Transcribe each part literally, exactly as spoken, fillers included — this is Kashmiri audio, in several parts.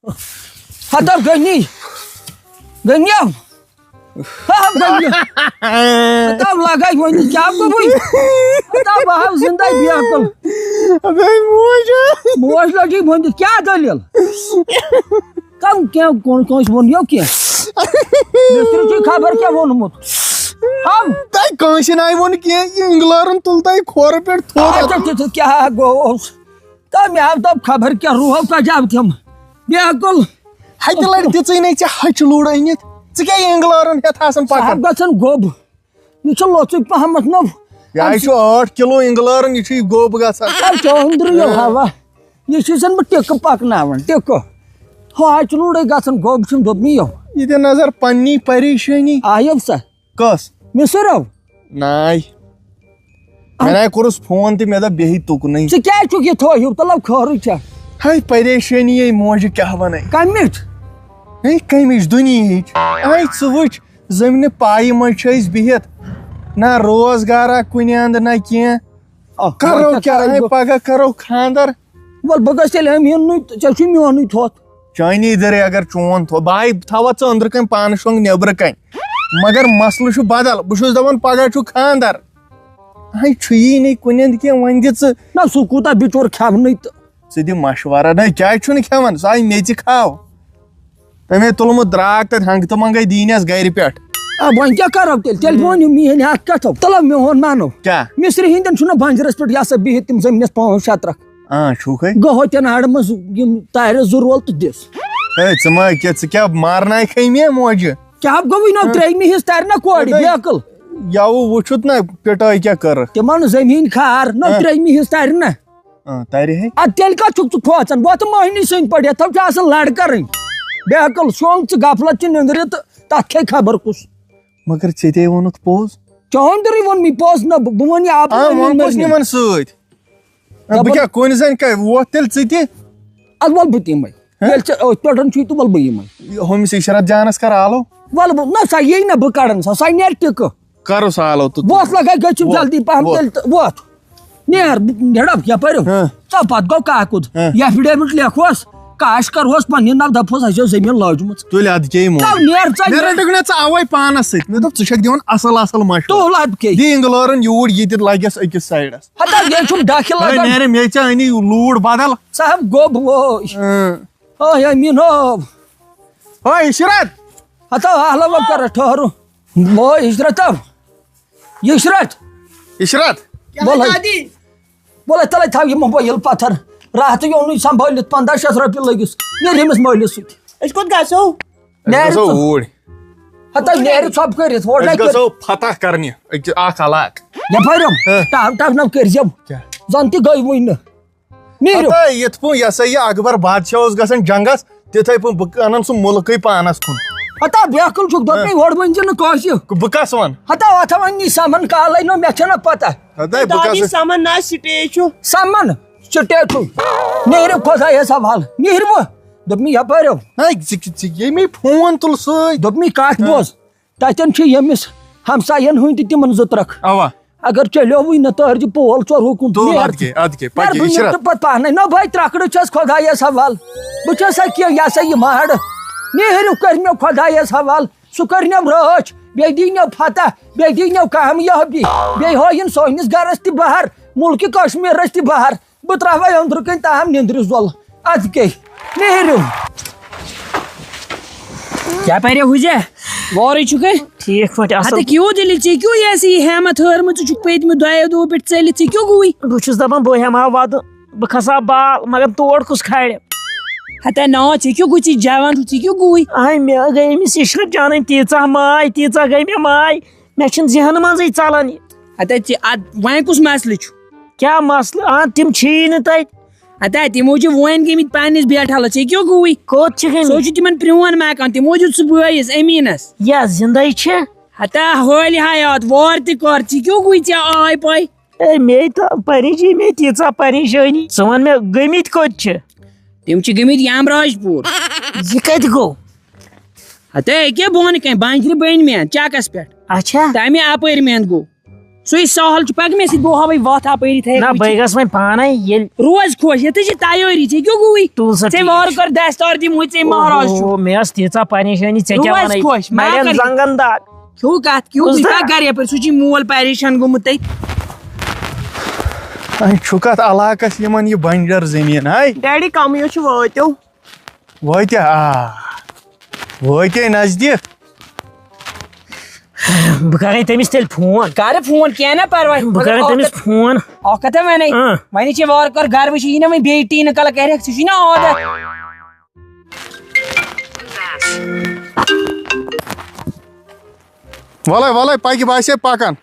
ہتو گٔنی۔ گٔنیو۔ ہا، گٔنیو۔ ہتو لگے وۄنۍ کیٛاہ گوٚوُے؟ ہتو بہٕ ہاو زندے بیکل۔ ابے موج۔ موج لٔجی وۄنۍ کیٛاہ دٔلیٖل؟ کم کینٛہہ کون کٲنٛسہِ ووٚن یو کینٛہہ؟ مِستری چھُے خبر کیٛاہ ووٚنمُت۔ ہم۔ تۄہہِ کٲنٛسہِ ناے ووٚن کینٛہہ، یہِ اِنگلٲرٕن تُل تۄہہِ کھورٕ پٮ۪ٹھ تھوٚد۔ اچھا، تہٕ، تہٕ کیٛاہ گوٚوس؟ تہٕ مےٚ ہاو دوٚپ خبر کیٛاہ روٗحو کجاو تِم۔ بیکل۔ ہتہِ لٹہِ دِژٕے نے ژےٚ ہچہِ لوٗر أنِتھ۔ ژٕ کیٛاہ یہِ اِنگلٲرٕن ہٮ۪تھ آسان پکان؟ صاحب گژھن گوٚب۔ یہِ چھُ لۄژٕے پہمتھ نو۔ یہِ حظ چھُ ٲٹھ کِلوٗ اِنگلٲرٕن، یہِ چھُ یہِ گوٚب گژھان۔ اَدٕ ژٕ أنٛدرٕ یہِ ہوا۔ یہِ چھُے زن بہٕ ٹِکہٕ پکناوان، ٹِکہٕ۔ ہۄ ہچہِ لوٗرے گژھن گوٚب چھُم دوٚپمُے یو۔ یہِ دِ نظر پننی پریشٲنی۔ آیو سا؟ کۄس؟ مِسرو۔ ناے۔ مےٚ ناے کوٚرُس فون تہٕ مےٚ دوٚپ بیٚہہِ تُکنُے۔ ژٕ کیٛازِ چھُکھ یہِ تھوٚو ہیوٗ؟ تلو خٲرٕے چھا؟ ہے، پریشٲنی یے موجہِ کیٛاہ وَنَے۔ کَمِچ؟ ہے، کَمِچ؟ دُنیہٕچ۔ ہے، ژٕ وٕچھ، زٔمینہِ پایہِ منٛز چھِ أسۍ بِہِتھ۔ نہ روزگارا کُنہِ اَندٕ، نہ کینٛہہ۔ آ، کرو وۄنۍ کیٛاہ کیٛاہ؟ کرو ہے، بہٕ؟ پگاہ کرو خانٛدر۔ وَلہٕ بہٕ گژھٕ تیٚلہِ أمیٖننٕے تہٕ ژےٚ چھُے میونُے تھوٚتھ۔ چٲنی دٔرے اگر چون تھوٚتھ، بہٕ ہاے تھاوَتھ ژٕ أنٛدرٕ کَنۍ پانَس شۄنٛگ نیٚبرٕ کَنۍ۔ مگر مسلہٕ چھُ بدل، بہٕ چھُس دَپان پگاہ چھُ خانٛدر۔ ہے، چھُ یی نہٕ کُنہِ اَندٕ کینٛہہ، وۄنۍ دِ ژٕ۔ نہ، سُہ کوٗتاہ بِچور کھٮ۪ونٕے تہٕ۔ ژٕ دِ مشورہ۔ نہ، کیٛازِ چھُنہٕ کھٮ۪وان؟ سُہ آیہِ میٚژِ کھاو۔ تٔمۍ تُلمُت درٛاگ تَتہِ ہنٛگہٕ تہٕ منٛگَے دیٖنَس گَرِ پٮ۪ٹھ۔ آ، وۄنۍ کیٛاہ کَرو تیٚلہِ؟ تیٚلہِ مٲنِو میٛٲنۍ اَکھ کَتھ۔ تَلو میون مانو۔ کیٛاہ؟ مِصرِ ہِنٛدٮ۪ن چھُنہٕ بَنجرَس پٮ۪ٹھ یہِ ہسا بِہِتھ تِم زٔمیٖنَس پانٛژھ شےٚ ترٛکھ۔ آ، چھُکھٕے۔ گوٚو ہوٚتٮ۪ن ہاڑٕ منٛز یِم تارِ زٕ رول تہٕ دِس۔ ہے، ژٕ ما کیٛاہ، ژٕ کیٛاہ مارنایکھے مےٚ موجہِ؟ کیٛاہ گوٚوُے نہ؟ ہاں۔ ترٛیٚیمہِ حِصہٕ تَرِ نہ کورِ، ہے، بیقٕل۔ یَوٕ وٕچھُتھ نہ پِٹٲے کیٛاہ کٔرٕکھ۔ تِمَن زٔمیٖن کھار، نہ ہاں۔ ترٛیٚیمہِ حِصہٕ تَرِ نہ۔ آ، تَرِ ہے۔ اَدٕ تیٚلہِ کَتھ چھُکھ ژٕ کھوژان؟ بہٕ ہا تہٕ مۄہنی سٕنٛدۍ پٲٹھۍ، یَتھ چھُ آسان لَڑ کَرٕنۍ۔ بے عقل، شۄنٛگ ژٕ غفلت چہِ نِندرِ تہٕ تَتھ کھے خبر کُس۔ مگر ژےٚ تے ووٚنُتھ پوٚز۔ چٲنۍ دٔرٕے ووٚن مےٚ پوٚز نہ، بہٕ، بہٕ وَنہٕ یہِ آ، اَپٲرۍ وۄنۍ کُس نِمَن سۭتۍ؟ نہ، بہٕ دَپان کیٛاہ کُنہِ زَنہِ کَرٕ ووت تیٚلہِ ژٕ تہِ؟ اَدٕ وَلہٕ بہٕ تہِ یِمَے۔ ہہ؟ ییٚلہِ ژےٚ أتھۍ پٮ۪ٹھ چھُے تہٕ وَلہٕ بہٕ یِمَے۔ یہِ ہُمِس عشرت جانَس کَر آلو۔ وَلہٕ بہٕ، نہ سا یی نہ، بہٕ کَڑَن سا، سۄ نیرِ ٹِکہٕ۔ کَرُس آلو تہٕ وۄتھ لَگے گٔژھِم وۄتھ، جلدی پَہَم وۄتھ۔ تیٚلہِ تہٕ وۄتھ۔ نیر، نیرَو یَپٲرۍ۔ ہہ۔ ژٕ پَتہٕ گوٚو کاکُد۔ ہہ۔ یہِ affidavit لیکھوس، کاش کَرہوس پَننہِ ناو، دَپہوس اَسہِ اوس زٔمیٖن لٲجمٕژ۔ تُلہِ اَدٕ کیٛاہ یہِ مو-، ژَو نیر ژَو مےٚ نیر۔ رٔٹٕکھ نہ ژٕ اَوَے پانَس سۭتۍ۔ مےٚ دوٚپ ژٕ چھَکھ دِوان اَصٕل اَصٕل مَشوَرٕ۔ تُل اَدٕ کیٛاہ۔ دِ اِنگلٲرٕن یوٗرۍ یہِ تہِ لَگٮ۪س أکِس سایڈَس۔ ہتا یہِ چھُم ڈاکھِ ہے لَگان۔ نیرِ مےٚ ژےٚ أنی لوٗر بدل۔ صاحب گوٚب وٲے۔ اۭں۔ آہ، یہِ میٖنو۔ اوے عشرت۔ ہتا اہلا وۄنۍ کر ٹھہرو۔ وٲے عشرت۔ عشرت۔ عشرت۔ کیٛاہ بولے۔ دادی؟ بولے تلے تھاو یہِ موبایل پتھر۔ راتھٕے اوٚنُے سنبھٲلِتھ پنٛداہ شیٚتھ رۄپیہِ لٔگِس۔ نیرِ أمِس مٲلِس سۭتۍ۔ أسۍ کوٚت گژھو؟ أسۍ نیرِ گژھو ژٕ۔ اوٗرۍ۔ ہتا نیرِ ژھۄپہٕ کٔرِتھ، اورٕ أسۍ نَے کٔر۔ گژھو فتح کرنہِ أکِس اکھ علاقہٕ۔ یپٲرۍ یِم۔ ہہ۔ ٹاو ٹاو نو کٔرۍ زٮ۪و۔ کیٛاہ؟ زن تہِ گٔے وُنہِ نہٕ۔ نیٖرِو۔ ہتا یِتھ پٲٹھۍ یہِ ہسا یہِ اکبر بادشاہ اوس گژھان جنگس، تِتھے پٲٹھۍ بہٕ انان سُہ مُلکٕے پانس کُن۔ ہتا بے عقل چھُکھ، دوٚپمَے ہہ۔ ہورٕ ؤنۍ زِ نہٕ کٲنٛسہِ۔ بہٕ کس ونہٕ؟ ہتا اتھ ونہِ نی سمن کالے نو، مےٚ چھنہ پتہ۔ ہتا بہٕ دادی کس؟ سمن نہ سٹے چھُ۔ سمن سٹے چھُ۔ نیٖرِو خۄدایس حوالہٕ، نیٖرِو۔ دوٚپمَے یپٲرۍ یو۔ ہے، ژٕ، ژٕ، ژٕ ییٚمے فون تُل سۭتۍ۔ دوٚپمَے کتھ ہہ۔ بوز، تتٮ۪ن چھُ ییٚمِس ہمساین ہٕنٛدۍ تہِ تِمن زٕ ترکھ۔ اوا۔ اگر چلیوٕے نہٕ تٲرجہِ پول ژور حُکُم تُل، نیر اَدٕ کیٛاہ، اَدٕ کیٛاہ، پَکہِ نیر بہٕ عشرت۔ نیر تہٕ پَتہٕ پانَے۔ نہ بھاے، ترٛکھڑٕ چھَس خۄدایَس حوال۔ بہٕ چھَس سا کینٛہہ، یہِ ہسا یہِ مہاڑٕ۔ نیٖرِو کٔرۍ مےٚ خۄدایَس حوال۔ سُہ کٔرۍ مےٚ رٲچھ، بیٚیہِ دی مےٚ فتح، بیٚیہِ دی مےٚ کامیٲبی، بیٚیہِ ہٲیِن سٲنِس گَرَس تہِ بہار، مُلکہِ کشمیٖرَس تہِ بہار۔ بہٕ ترٛاوَے أنٛدرٕ کَنۍ تام نیٚنٛدرِ زۄل۔ اَدٕ کیٛاہ؟ نیٖرِو۔ کیٛاہ پَرِ ہُہ ژےٚ؟ وارٕے چھُکھے؟ ٹھیٖک پٲٹھۍ، اَصٕل۔ ہَتہٕ کیٛاہ دٔلیٖل؟ ژےٚ کیٛاہ یہِ ہسا یہِ ہیمت ہٲرمٕژ؟ ژٕ چھُکھ پٔتمہِ دۄیو دۄہو پٮ۪ٹھ ژٔلِتھ، ژےٚ کیٛاہ گوٚوُے؟ بہٕ چھُس دَپان بہٕ ہٮ۪مہٕ ہا وَدُن، بہٕ کھسہٕ ہا بال، مگر تور کُس کھالہِ؟ ہَتہ نا، ژےٚ کیٛاہ گوٚو؟ ژٕ جوان چھُکھ، ژےٚ کیٛاہ گوٚوُے؟ اَہَے، مےٚ گٔے أمِس عشرت جانٕنۍ تیٖژاہ ماے، تیٖژاہ گٔے مےٚ ماے، مےٚ چھُنہٕ ذہنہٕ منٛزٕے ژَلان یہِ۔ ہَتہ ژےٚ اَدٕ وۄنۍ کُس مسلہٕ چھُ؟ کیٛاہ مسلہٕ؟ آ، تِم چھِیی نہٕ تَتہِ۔ ہتا، تِمو چھِ وۄنۍ گٔمٕتۍ پننِس بیٹھلس۔ ژےٚ کیٛاہ گوٚوُے؟ کوٚت چھِ گٔمٕتۍ؟ سُہ چھُ تِمن پرٛون مکان، تِمو دیُت سُہ بٲیِس أمیٖنس۔ یا زِندَے چھِ؟ ہتا، حٲلۍ حیات، وار تہِ کر، ژےٚ کیٛاہ گوٚوُے؟ ژےٚ آے پَے؟ اے، مے تہ پریشی، مے تیٖژاہ پریشٲنی۔ ژٕ وَن مےٚ، گٔمٕتۍ کوٚت چھِ؟ تِم چھِ گٔمٕتۍ یامراج پوٗر۔ یہِ کَتہِ گوٚو؟ ہتے، ییٚکیٛاہ بۄن کَنۍ، بانجرِ بٔنۍ مےٚ چَکَس پٮ۪ٹھ۔ اچھا۔ تَمہِ اَپٲرۍ مےٚ گوٚو۔ سُے سہل چھُ، پَکھ مےٚ سۭتۍ، بہٕ ہاوَے وَتھ اَپٲری تھٲے روز خۄش، ییٚتہِ چھِ تیٲری، ژےٚ کیٛاہ گوٚوُے؟ تُل سا ژےٚ ٹھیٖک وارٕ چھُ۔ کار دستار دِمہوے، ژےٚ مہراز چھُ۔ اوہو، مےٚ ٲس تیٖژاہ پریشٲنی، ژےٚ کیٛاہ روز وَنَے؟ خۄش، ما نَرٮ۪ن کَر یہِ۔ زنٛگَن دَگ۔ کھیوٚو کَتھ، کھیوٚو، کُس بہٕ چھُس دَگ؟ گَرِ یَپٲرۍ، سُہ چھُے مول پریشان گوٚمُت تَتہِ۔ اَسہِ چھُ کَتھ علاقَس یِمَن یہِ بنجر زٔمیٖن، ہاے؟ ڈیڈی، کَمٕے یوت چھُ، وٲتِو۔ وٲتیا؟ آ، وٲتے نزدیٖک۔ بہٕ کرے تٔمِس تیٚلہِ فون۔ کر فون، کینٛہہ نہ پرواے۔ بہٕ کرے مگر تٔمِس اکھ کتھ، فون۔ اکھ کتھ ونے۔ اۭں۔ وۄنۍ چھِ وارٕ کارٕ گرٕ وٕچھِ، یی نہ وۄنۍ بیٚیہِ ٹیٖنہٕ کلہٕ کرکھ، ژٕ چھُے نہ عادت۔ وَلَے، وَلَے، پَکہِ باسے پَکان۔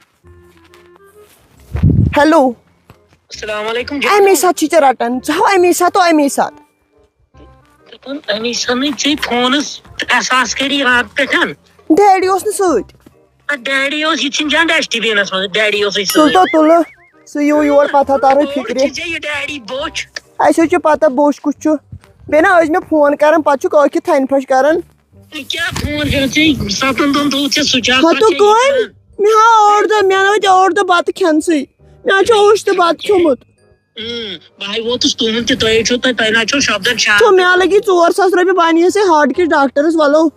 ہیلو۔ السلام علیکم جناب۔ اَمے ساتہٕ چھِ ژےٚ رَٹان، ژٕ ہاو اَمے ساتہٕ، اَمے ساتہٕ۔ دَپان، أمِس چھَنہٕ ژےٚ فونَس احساس کٔری راتہٕ پٮ۪ٹھ؟ ڈیڈی اوس نہٕ سۭتۍ۔ اَدٕ ڈیڈی اوس، یہِ تہِ چھُنہٕ جان ڈسٹ بِنَس منٛز، ڈیڈی اوسُے تُل سۭتۍ۔ تو تُلہٕ، سُہ یِیِو یور، پَتہ تَرٕے بوٚچھ فِکرِ۔ چھِ ژےٚ یہِ ڈیڈی بوٚچھ؟ اَسہِ حظ چھُ پَتہ بوٚچھ کُس چھُ۔ بیٚیہِ نہ ٲسۍ مےٚ فون کَران، پَتہٕ چھُکھ ٲکھِتھ تھَنہِ پھَش کَران۔ یہِ کیٛاہ فون کَران ژےٚ؟ سَتَن دۄہَن تھوٚوُتھ ژےٚ سُچ آف، ہَتہٕ پَتہٕ چھےٚ یہِ کوٚن؟ کَران۔ مےٚ ہا ٲٹھ دۄہ، مےٚ نہ وٲتۍ ٲٹھ دۄہ بَتہٕ کھٮ۪نسٕے۔ مےٚ حظ چھُ اوٚش تہٕ بَتہٕ کھیوٚمُت۔ اۭں، بہٕ ہاے ووتُس تُہُنٛد تہِ، تُہۍ چھِو تہٕ تۄہہِ نہ چھو شۄپدان شام تو تہِ۔ مےٚ لَگی ژور ساس رۄپیہِ بَنیَس ہے ہاٹ کِس ڈاکٹرَس، وَلو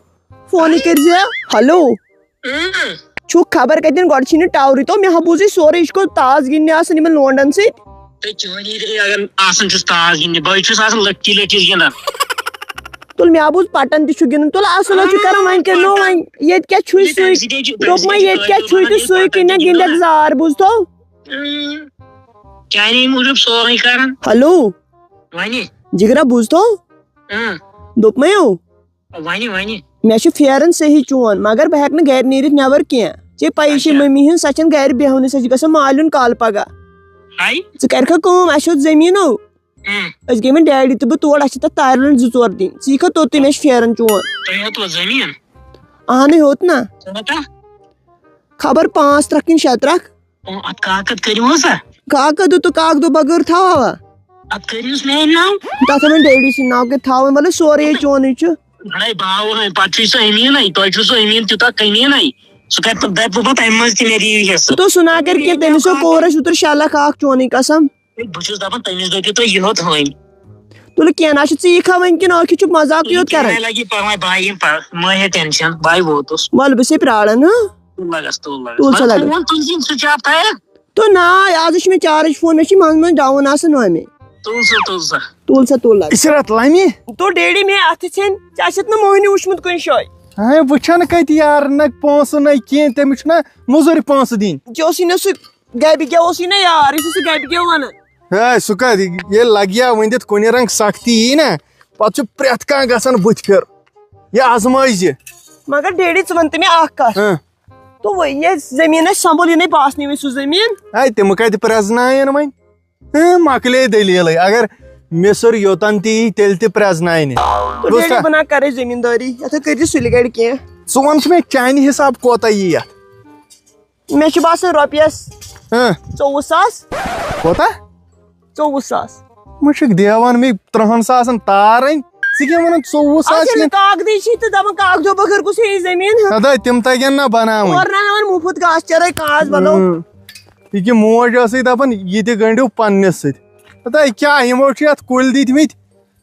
فونٕے کٔرۍ زِ۔ ہیلو۔ اۭں۔ چھُکھ خبر کَتٮ۪ن، گۄڈٕ چھِی نہٕ ٹاورٕے، تو مےٚ ہا بوٗزٕے سورُے، یہِ چھُ تازٕ گِنٛدنہِ آسان یِمَن لونڈَن سۭتۍ۔ تہٕ چٲنی تہِ اگر آسان چھُس تاز گِنٛدنہِ، بہٕ چھُس آسان لٔٹھی لٔٹھِس گِنٛدان۔ تُل مےٚ ہا بوٗز پَٹَن تہِ چھُ گِنٛدُن، تُل اَصٕل حظ چھُ کَران، وۄنۍ کَرنو وۄنۍ، ییٚتہِ کیٛاہ چھُے یہِ سُے، تَمہِ سۭتۍ حظ چھُ، تَمہِ دوٚپمَے سۭتۍ چھُ ییٚتہِ کیٛاہ فٲیدٕ چھُے تُلان، تہٕ یہِ سُے پَٹَن کِنۍ نہ تہِ گِنٛدَکھ گِنٛدُن۔ زار، بوٗزتھو؟ اۭں۔ چانے موٗجوٗب سورُے کران۔ ہیلو۔ وَنہِ۔ جِگرا بوٗزتھو؟ اۭں۔ دوٚپمَے یو۔ وَنہِ، وَنہِ۔ مےٚ چھُ پھیران صحیح چون، مگر بہٕ ہٮ۪کہٕ نہٕ گرِ نیٖرِتھ نٮ۪بر کینٛہہ۔ ژےٚ پَیی چھے اچھا۔ مٔمی ہٕنٛز، سۄ چھَنہٕ گرِ بیٚہوانٕے، سۄ چھِ گژھان مالیُن کالہٕ پگاہ۔ ہاے۔ ژٕ کَرِکھا کٲم، اَسہِ ہیوٚت زٔمیٖن ہو۔ اۭں۔ أسۍ گٔے وۄنۍ ڈیڈی تہٕ بہٕ تور، اَسہِ چھِ تَتھ تارِ لٲنٛڈ زٕ ژور دِنۍ۔ ژٕ یِکھا توٚتُے، مےٚ چھُ پھیران چون۔ تۄہہِ ہیوٚتوا زٔمیٖن؟ اَہنُے ہیوٚت نہ۔ کوٗتاہ؟ خبر پانٛژھ ترٛکھ کِنہٕ شےٚ ترٛکھ۔ او، اتھ کاکد کٔرِو حظ سا۔ کاکد تہٕ کاکدو بغٲر تھاوہا؟ اتھ کٔرۍہوٗس میٛانہِ ناو۔ تتھ ہا وۄنۍ ڈیڈی سٕنٛدِ ناو کٔرِتھ تھاوٕنۍ، مطلب سورُے ہے چونُے چھُ۔ بڑے باو ہے، پتہٕ چھُے سُہ أمیٖنٕے، تۄہہِ چھُو سُہ أمیٖن تیوٗتاہ کٔمیٖنٕے۔ سُہ کرِ پتہٕ، دپہِ پتہٕ امہِ منٛز تہِ مےٚ دِیِو حصہٕ۔ تو سُہ نا کرِ کینٛہہ، تٔمِس ہو کوٚر اَسہِ اوترٕ شےٚ لَکھ اکھ چونٕے قسم۔ بہٕ چھُس دپان تٔمِس دٔپِو تُہۍ یہِ ہوت ہٲنۍ۔ تُلہٕ کینٛہہ نا چھُ، ژٕ یِکھا وۄنۍ کِنہٕ ٲکھِتھ چھُکھ مذاقٕے یوت کران؟ کینٛہہ لگہِ پرواے، بہٕ یِمہٕ پتہٕ، مہ ہےٚ ٹینشن، بہٕ ووتُس۔ وَلہٕ بہٕ چھُسے پرٛاران، ہاں؟ تُل لگس، تُل لگس۔ تُل سا وۄنۍ لگس۔ فون تُل زِن سُہ چاپ تھایَکھ۔ تو نا، آزٕے چھُ مےٚ چارٕج فون، مےٚ چھِ منٛزٕ منٛزٕ ڈاوُن آسان نوٚمے۔ تُل سا، تُل سا۔ تُل سا، تُل لگس۔ عشرت لمہِ۔ تو ڈیڈی مےٚ اَتھٕ ژھٮ۪ن، ژےٚ آسٮ۪تھ نہٕ موہنیو وٕچھمُت کُنہِ جایہِ۔ ہے، وٕچھان کَتہِ یار، نہ پونٛسہٕ نہ کینٛہہ، تٔمِس چھُنہ مٔزوٗرِ پونٛسہٕ دِنۍ۔ ژےٚ اوسُے نہ سُہ گَبہِ گٮ۪و اوسُے نہ یار، یُس سُہ گَبہِ گٮ۪و وَنان۔ ہے، سُہ کَتہِ؟ ییٚلہِ لَگہِ ہا ؤنِتھ کُنہِ رنٛگ سختی یی نہ، پَتہٕ چھُ پرٛٮ۪تھ کانٛہہ گژھان بٕتھِ پھِر۔ یہِ آزمٲیزِ۔ مگر ڈیڈی، ژٕ وَن تہٕ مےٚ اَکھ کَتھ۔ ہہ۔ تو وۄنۍ یہِ زٔمیٖن اَسہِ سنٛبھول، یہِ نَے باسنٕے وۄنۍ سُہ زٔمیٖن۔ ہے، تِم کَتہِ پرٛزناوَن وۄنۍ؟ ہہ، مۄکلے دٔلیٖلٕے۔ اگر مِصٕر یوٚتَن تہِ یی، تیٚلہِ تہِ پرٛزناوِ نہٕ۔ تو بوٗزتھا؟ ڈیڈی، بہٕ نہ کَرَے زٔمیٖندٲری، یَتھ ہا کٔرۍ زِ سُلہِ گَرِ کینٛہہ۔ ژٕ وَن تہٕ مےٚ، چانہِ حِساب کوتاہ یی یَتھ؟ مےٚ چھُ باسان رۄپیَس ہہ۔ ژوٚوُہ ساس۔ کوتاہ؟ ژوٚوُہ ساس۔ مُشک دیوان مےٚ ترٛہَن ساسَن تارٕنۍ۔ ژٕ کیٛاہ وَنان ژوٚوُہ ساس اَصٕل چھِ؟ کاکدٕے چھِ تہٕ دَپان کاکدو بغٲر کُس ہیٚیہِ زٔمیٖن؟ اَدٕ تِم تَگن نہ بَناوٕنۍ۔ اورٕ نہ ہٮ۪وان مُفت گاسہٕ چرٲے کاس بَنو۔ اۭں۔ یہِ کہِ موج ٲسٕے دَپان یہِ تہِ گٔنٛڈِو پنٛنِس سۭتۍ۔ اَدٕ کیٛاہ یِمو چھِ یَتھ کُلۍ دِتمٕتۍ۔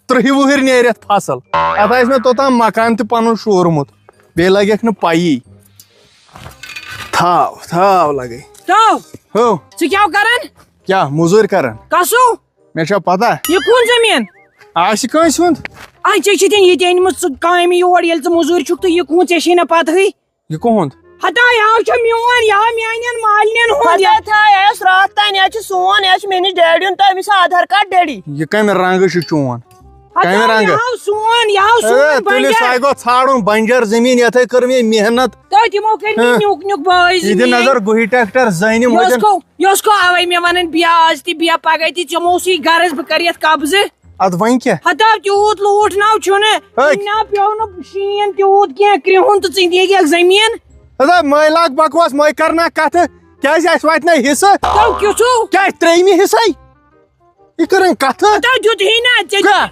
ترٕٛہہِ وُہٕرۍ نیرِ اَتھ فصل۔ اَتھ آسہِ مےٚ توٚتام مکان تہِ پَنُن شوٗرمُت، بیٚیہِ لَگٮ۪کھ نہٕ پَیی۔ تھاو، تھاو لَگے۔ تو۔ ہو۔ ژٕ کیٛاہ کران؟ کیٛاہ، موٚزوٗرۍ کران؟ کسو؟ مےٚ چھا پتہ؟ یہِ کُن زٔمیٖن؟ آسہِ کٲنٛسہِ ہُنٛد؟ اَچھا، چھِ تیٚلہِ ییٚتہِ أنۍمٕژ ژٕ کامہِ یور، ییٚلہِ ژٕ موٚزوٗرۍ چھُکھ تہٕ یہِ کُن، ژےٚ چھے نہ پتہٕے؟ یہِ کُہُنٛد؟ ہتا، یہِ حظ چھُ میون، یہِ حظ میانٮ۪ن مالنٮ۪ن ہُنٛد۔ ہتا تھا، یہِ اوس راتھ تام، یہِ حظ چھُ سون، یہِ حظ چھُ میٲنِس ڈیڈی ہُنٛد، تہٕ أمِس چھُ آدھار کارڈ ڈیڈی۔ یہِ کَمہِ رنٛگہٕ چھُ چون؟ ہتا، کَمہِ یہِ رنٛگہٕ؟ حظ سون، یہِ حظ اے، سون تُلِو، بنجر۔ سُہ ہا گوٚو ژھانٛڈُن بنجر زٔمیٖن، یَتھ ہے کٔر مےٚ محنت۔ تہٕ تِمو کٔرۍ مےٚ ہہ۔ نیُک نیُک بٲے یہِ دِ زٔمیٖن۔ نظر گُہہِ ٹریکٹر زَنہِ یہِ اوس مُجن۔ کو، یہِ اوس کو اَوَے مےٚ وَنان، بیٚیہِ آز تہِ، بیٚیہِ پَگاہ تہِ، ژےٚ مو سُے غرض، بہٕ کَرٕ یَتھ قبضہٕ۔ اَدٕ وۄنۍ کیٛاہ؟ ہتا تیوٗت لوٗٹھ ناو چھُنہٕ۔ ہے۔ وٕنہِ نہ پیوٚو نہٕ شیٖن تیوٗت کینٛہہ، کرٛہُن تہٕ ژٕ دِیَکھ زٔمیٖن۔ ہتا مٲلۍ لاگ بکواس، مٲلۍ کر نہ کتھٕ۔ کیٛازِ اَسہِ واتہِ نہ حصہٕ؟ تو کیُتھ چھُو؟ کیٛازِ ترٛیٚیمہِ حصے؟ یہِ کٔرٕنۍ کتھٕ۔ ہتا دیُت ہی نہ ژےٚ۔ کیٛاہ؟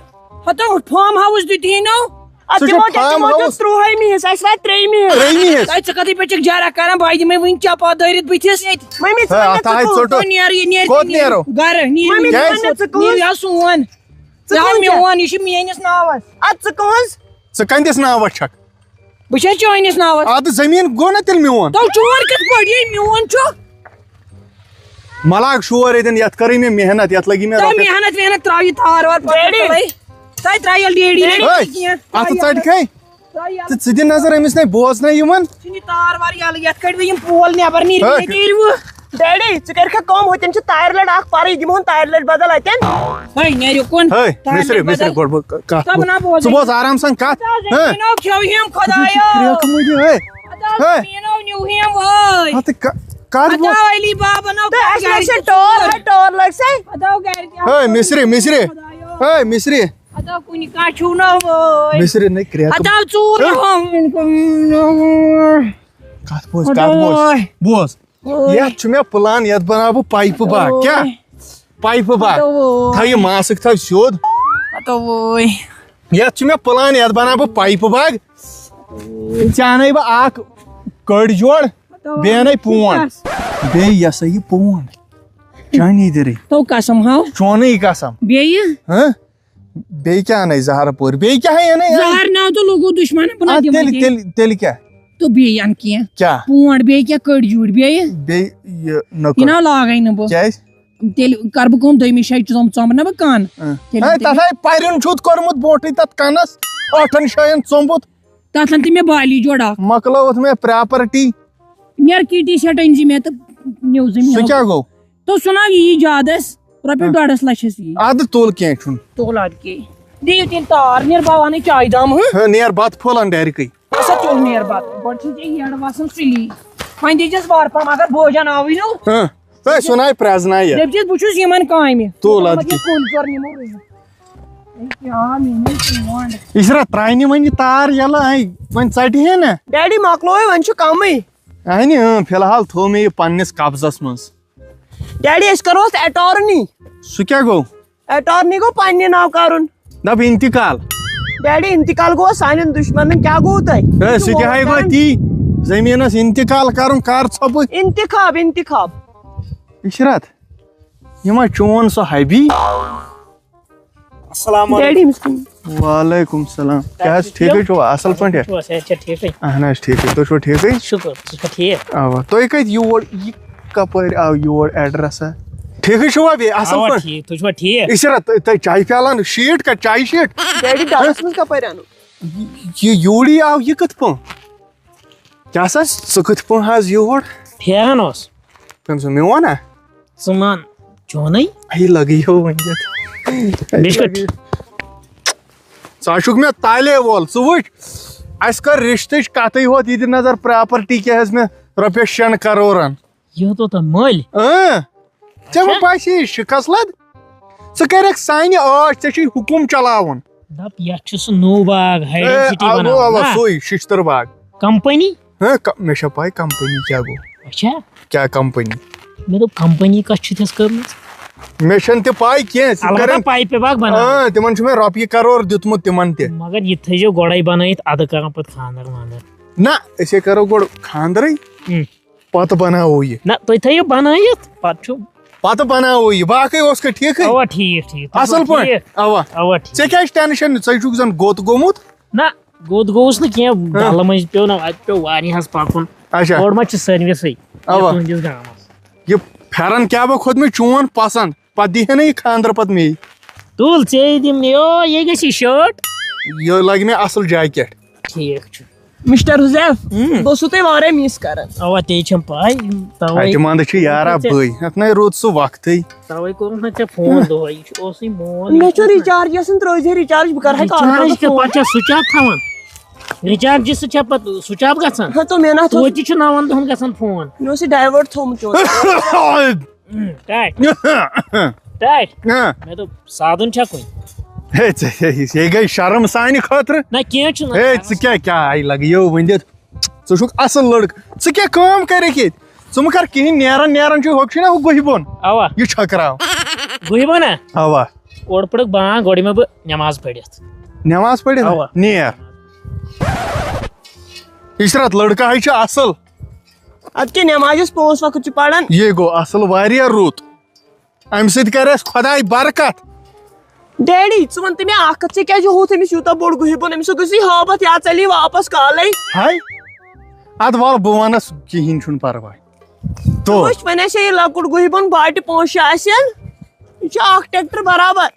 ہتا فارم ہاوُس دیُت ہی نو۔ اَدٕ ژٕ تِمو چھُکھ کیٛاہ؟ تِمو دیُت ترٛوہٲیمہِ حِصہٕ، اَسہِ واتہِ ترٛیٚیِمہِ حِصہٕ۔ ترٛیٚیِمہِ حِصہٕ۔ تۄہہِ ژٕ کَتہِ پٮ۪ٹھ چھِکھ جارا کران؟ بہٕ دِمے وٕنہِ چپا دٲرِتھ بٕتھِس ییٚتہِ۔ مٔمی، ژٕ ہے، وَن مےٚ، اَتھ ژٕ ہاے کُس؟ ژوٚٹُکھ۔ ژٕ نیر، یہِ نیر، کوٚت یہِ نیر۔ نیرو؟ گرٕ، نیر۔ مٔمی، ژٕ کیٛازِ؟ وَن مےٚ، ژٕ کُس؟ نیر، یہِ ہا سون۔ ژٕ یہِ ہا کُن چھَکھ؟ میون، یہِ چھُ میٲنِس ناوَس۔ اَدٕ ژٕ کُن؟ ژٕ کَنہِ دِس ناوَس چھَکھ؟ بہٕ چھَس چٲنِس ناوَس۔ اَدٕ زٔمیٖن گوٚو نا تیٚلہِ میون؟ تَو چون کِتھ پٲٹھۍ؟ یہِ میون چھُ۔ مَہ لاگ شور ییٚتٮ۪ن، یَتھ کٔرٕے مےٚ محنت، یَتھ لٔگی مےٚ تۄہہِ رۄپیہِ۔ محنت وحنت ترٛٲوِو تار وار پَتہٕ ڈیڈی۔ تُلٕے۔ تۄہہِ ترٛایو ڈیڈی ڈیڈی۔ ہے، کینٛہہ۔ اَتھٕ ژَٹہِ کھے۔ ترٛٲیِو۔ تہٕ ژٕ دِ نظر أمِس نَے بوزنَے یِمَن۔ ژھٕنہِ تار وار یَلہٕ، یَتھ کٔڑۍ وٕ یِم پول نٮ۪بَر نیٖرِو ہے۔ ییٚتہِ نیٖرِو۔ ڈیڈی، ژٕ کَرِکھا کٲم، ہُتٮ۪ن چھِ تارِ لٔڑ اَکھ پَرٕے، دِمہون تارِ لٔڑ بدل اَتٮ۪ن۔ ہے، نیرِو کُن۔ ہے، تارِ مِصرِ، لٔڑ مِصرِ، بدل۔ گۄڈٕ بوز، ک-، کَتھ تَب بوز۔ نہ بوزے۔ ژٕ بوز آرام سان کَتھ۔ اَدٕ حظ، ہہ؟ زٔمیٖنو کھیوٚو ہِم خۄدایو۔ کرٛیکہٕ مٕجہِ، ہے۔ اَدٕ حظ، ہے۔ زٔمیٖنو نیوٗ ہِم وٲے۔ ہَتہٕ کا-، کَتھ اَدٕ بوز؟ آو علی بابا نو تہٕ اَسہِ کَرِ لَگہِ سا ٹٲر، ہے، ٹٲر لَگہِ سا۔ اَدٕ آو گَرِ تہِ۔ ہے، مِصرِ، مِصرِ۔ خۄدایو۔ ہے، مِصرِ۔ اَدٕ آو کُنہِ کانٛہہ چھُو نہ وٲے۔ مِصرِ نَے کرٛیکہٕ۔ اَدٕ آو ژوٗر۔ ہہ؟ کَتھ بوز، کَتھ بوز۔ خۄداے۔ بوز۔ وٲے۔ یَتھ چھُ مےٚ پٕلان، یَتھ بَناو بہٕ پایپہٕ باغ۔ کیٛاہ؟ وٲے۔ پایپہٕ باغ۔ ہتو وٲے۔ تھاو یہِ ماسٕک، تھاو سیوٚد۔ ہتو وٲے۔ یَتھ چھُ مےٚ پٕلان، یَتھ بَناو بہٕ پایپہٕ باغ۔ ژےٚ اَنَے بہٕ اَکھ کٔڑۍ جوڑ، ہتو بیٚیہِ اَنَے وٲے۔ پونٛڈ۔ کیٛاہ؟ بیٚیہِ یہِ ہسا یہِ پونٛڈ۔ چانی دِرٕے۔ تو قسم ہاو۔ چونٕے قسم۔ بیٚیہِ؟ ہہ؟ بیٚیہِ کیٛاہ اَنَے زہرٕ پورِ؟ بیٚیہِ کیٛاہ اَنَے؟ زہر ناو تہٕ لوٚگوٗ دُشمنن، بہٕ نہ اَدٕ دِمَے تیٚلہِ، تیٚلہِ۔ تیٚلہِ، تیٚلہِ کیٛاہ؟ تہٕ بیٚیہِ اَنہٕ کینٛہہ۔ کیٛاہ؟ پونٛڈ، بیٚیہِ کیٛاہ کٔڑۍ جوٗرۍ، بیٚیہِ؟ بیٚیہِ یہِ نٔکٕر۔ یہِ نہ لاگَے نہٕ بہٕ۔ کیٛازِ؟ تیٚلہِ کَرٕ بہٕ کٲم، دوٚیمہِ شایہِ ژوٚم-، ژوٚمبہٕ نہ بہٕ کَن۔ اۭں۔ تیٚلہِ ہے، تیٚلہِ تَتھ ہے پَرِن چھُتھ کوٚرمُت برونٛٹھٕے تَتھ کَنَس، ٲٹھَن شایَن ژوٚمبُت۔ تَتھ لَن تہِ مےٚ بالی جوڑا۔ مۄکلٲوٕتھ مےٚ پراپرٹی۔ نیر کِٹی سیٹ أنۍ زِ مےٚ تہٕ نِو زٔمیٖن۔ سُہ کیٛاہ گوٚو؟ تو سُہ نا یی زیادٕ اَسہِ، رۄپیہِ ہہ۔ ڈۄڈَس لَچھَس یی۔ اَدٕ تُل، کینٛہہ چھُنہٕ۔ تُل اَدٕ کیٛاہ۔ دِیِو تیٚلہِ تار، نیر بہٕ وَنَے چایہِ دام، ہہ؟ ہہ، نیر بَتہٕ پھوٚلَن ڈَرِکٕے۔ اَسا تُل نیر بَتہٕ۔ گۄڈٕ چھُنہٕ ژےٚ یَڈ وَسان سُلی۔ وۄنۍ دِژٕس وارٕ پَہَم، اگر بوجان آوٕے نو۔ ہہ، ہے، سُہ نَے پرٛزنایہِ۔ دٔپۍ زِس بہٕ چھُس یِمَن کامہِ۔ تُل مطلب، اَدٕ یہِ کیٛاہ۔ کُلۍ ژور نِمو رُوِتھ۔ اے کیٛاہ میٛٲنۍ پونٛڈ۔ عشرت، ترٛاونہِ وۄنۍ یہِ تار یَلہٕ، اَے، وۄنۍ ژَٹہِ ہے نہ۔ ڈیڈی، مۄکلووُے، وۄنۍ چھُ کَمٕے۔ اَہنہِ، اۭں، فی الحال تھوٚو مےٚ یہِ پنٛنِس قبضَس منٛز۔ ڈیڈی، أسۍ کَرو اَتھ اٹارنی۔ سُہ کیٛاہ گوٚو؟ اٹارنی گوٚو پنٛنہِ ناو کَرُن۔ دَپ اِنتِقال۔ ڈیڈی، اِنتِقال گوٚو سانٮ۪ن دُشمَنَن، کیٛاہ گوٚو تۄہہِ؟ ہے، سُہ کیٛاہ ہے گوٚو تی؟ زٔمیٖنَس اِنتِقال کَرُن، کَر ژھۄپہٕ؟ اِنتِخاب، اِنتِخاب۔ عشرت، یہِ ما چون سُہ حبی؟ السلام علیکم۔ ڈیڈی أمِس کُن۔ وعلیکم السلام۔ کیٛاہ حظ، ٹھیٖکٕے چھُوا؟ اَصٕل پٲٹھۍ؟ چھُوا؟ صحت چھا ٹھیٖکٕے؟ اَہَن حظ، ٹھیٖکٕے۔ تُہۍ چھُوا ٹھیٖکٕے؟ شُکُر، ژٕ چھُکھا ٹھیٖک؟ اَوا۔ تُہۍ کَتہِ یور؟ یہِ کَپٲرۍ آو یور ایڈرَسا؟ ٹھیٖکٕے چھُوا بیٚیہِ؟ اَصٕل اَوا پٲٹھۍ؟ ٹھیٖک، تُہۍ چھُوا ٹھیٖک؟ عشرت، تۄہہِ چایہِ پیالَن شیٖٹ کَتہِ؟ چایہِ شیٖٹ؟ ڈیڈی، ڈَبَس منٛز کَپٲرۍ اَنو؟ یہِ، یہِ یوٗری آو یہِ کِتھ پٲٹھۍ؟ کیٛاہ سا؟ ژٕ کِتھ پٲٹھۍ حظ یور؟ پھیران اوس۔ کٔمۍ سُنٛد؟ میون ہا؟ ژٕ مان چونٕے۔ ہے، لگٕے ہو ؤنِتھ۔ بِسکِٹ۔ ژٕ ہا چھُکھ مےٚ تالے وول۔ ژٕ وٕچھ، اَسہِ کٔر رِشتٕچ کَتھٕے ہوت، یہِ دِ نظر پراپرٹی کیٛاہ ہیٚژ مےٚ رۄپیَس شٮ۪ن کرورَن۔ یہِ ہیوٚتوُ تۄہہِ مٔلۍ؟ اۭں۔ ژےٚ ما اچھا۔ باسہِ یہِ شِکس لد؟ ژٕ کَرٮ۪کھ سانہِ عٲش، ژےٚ چھُے حُکُم چلاوُن۔ دَپ، یَتھ چھُ سُہ نوٚو باغ، ہاے اے، ڈینسٹی اَوا، بَناوُن، اَوا، نا؟ سُے شِشتٕر باغ۔ کمپنی؟ ہہ، ک-، مےٚ چھےٚ پَے کمپنی کیٛاہ گوٚو۔ اچھا۔ کیٛاہ کمپنی؟ مےٚ دوٚپ، کمپنی کَتھ چھِ تھَس کٔرمٕژ؟ مےٚ چھَنہٕ تہِ پَے کینٛہہ، ژٕ البتہ کَرَن-، پایپہِ باغ بَناوُن۔ آ، تِمَن چھُ مےٚ رۄپیہِ کرور دیُتمُت تِمَن تہِ۔ مگر یہِ تھٲیزیو گۄڈَے بَنٲیِتھ، اَدٕ کَرَن پَتہٕ خانٛدر وانٛدر۔ نہ، أسے کَرو گۄڈٕ خانٛدرٕے۔ اۭں۔ پتہٕ بناوو یہِ۔ نہ، تُہۍ تھٲیِو بنٲیِتھ، پتہٕ چھُ۔ پتہٕ بناوو یہِ، باقٕے اوس کھا ٹھیٖکھٕے؟ اوا، ٹھیٖک، ٹھیٖک۔ تُہۍ چھِوا اصٕل پٲٹھۍ؟ ٹھیٖک؟ اوا۔ اوا، ٹھیٖک۔ ژےٚ کیٛازِ ٹینشن؟ ژٕ چھُکھ زن گوٚت گوٚمُت۔ نہ، گوٚت گوٚوُس نہٕ کینٛہہ، ہاں۔ ڈلہٕ مٔنٛزۍ پیوٚو نہ، اتہِ پیوٚو واریاہس پکُن۔ اچھا۔ اورٕ ما چھِ سٔروِسٕے اوا۔ تُہنٛدِس گامس؟ یہِ پھٮ۪رن کیٛاہ بہٕ کھوٚت مےٚ چون پسنٛد، پتہٕ دی ہے نہٕ یہِ خانٛدرٕ پتہٕ مے۔ تُل، ژےٚ دِمہٕ یو، یہِ گژھِ یہِ شٲٹ۔ یہِ لگہِ مےٚ اصٕل جاکیٹ۔ ٹھیٖک چھُ۔ مسٹر حذیف، اۭں۔ بہٕ اوسُس تۄہہِ واریاہ مِس کران۔ اوا، تے چھم پاے، توے۔ اتہِ منٛز چھُ یارا ژےٚ بٕے، اتھ نے روٗد سُہ وقتٕے۔ توے کوٚرُتھ نہ ژےٚ فون دۄہے، یہِ چھُ اوسُے مول، مےٚ یہِ چھُ چھُ ریچارج یژھان، ترٲوزِ ریچارج، بہٕ کرٕ ہا کال ریچارج پتہٕ کیٛاہ، فون۔ پتہٕ چھا سُچ آف تھاوان؟ ریچارجہِ سۭتۍ چھا پتہٕ سُچ آف گژھان؟ ہاں، تو مےٚ نہ تھوٚو۔ توتہِ چھُ نَوَن دۄہن گژھان فون۔ مےٚ اوس یہِ ڈایوٲٹ تھوٚومُت چون۔ ٹاٹھ۔ ٹاٹھ۔ ہاں۔ مےٚ دوٚپ، سادُن چھا کُنہِ؟ ہے، ژےٚ، ہے، یے گٔے شرم سانہِ خٲطرٕ۔ نہ، کینٛہہ چھُنہٕ۔ ہے، ژٕ کیٛاہ، کیٛاہ آیہِ لگیو ؤنِتھ؟ ژٕ چھُکھ اصٕل لڑکہٕ۔ ژٕ کیٛاہ کٲم کَرٮ۪کھ ییٚتہِ؟ ژٕ مہٕ کر کِہیٖنۍ، نیران نیران چھُے، ہۄکھ چھُے نا ہُہ گُہہِ بۄن۔ اوا۔ یہِ چھۄکراو۔ گُہہِ بۄن ہا؟ اوا۔ اورٕ پَرَکھ بانٛگ، گۄڈٕ یِمَے بہٕ نٮ۪ماز پٔرِتھ۔ نٮ۪ماز پٔرِتھ؟ اوا۔ نیر۔ عشرت، لڑکہٕ ہاے چھُ اصل۔ ادٕ کیٛاہ، نٮ۪مازِ یُس پانٛژھ وقت چھُ پران۔ یے گوٚو اصل، واریاہ رُت۔ امہِ سۭتۍ کرِ اَسہِ خۄداے برکت۔ ڈیڈی، ژٕ وَن تہٕ مےٚ اکھ کتھ، ژےٚ کیٛازِ ہووُتھ أمِس یوٗتاہ بوٚڑ گُہہِ بۄن؟ أمِس گوٚژھ یہِ ہٲبتھ یا ژَلہِ یہِ واپس کالے۔ ہاے، ادٕ وَلہٕ بہٕ وَنس، کِہیٖنۍ چھُنہٕ پرواے۔ تو وٕچھ، وۄنۍ آسہِ یہِ لۄکُٹ گُہہِ بۄن، باٹہِ پانٛژھ شےٚ آسن، یہِ چھُ اکھ ٹریکٹر برابر۔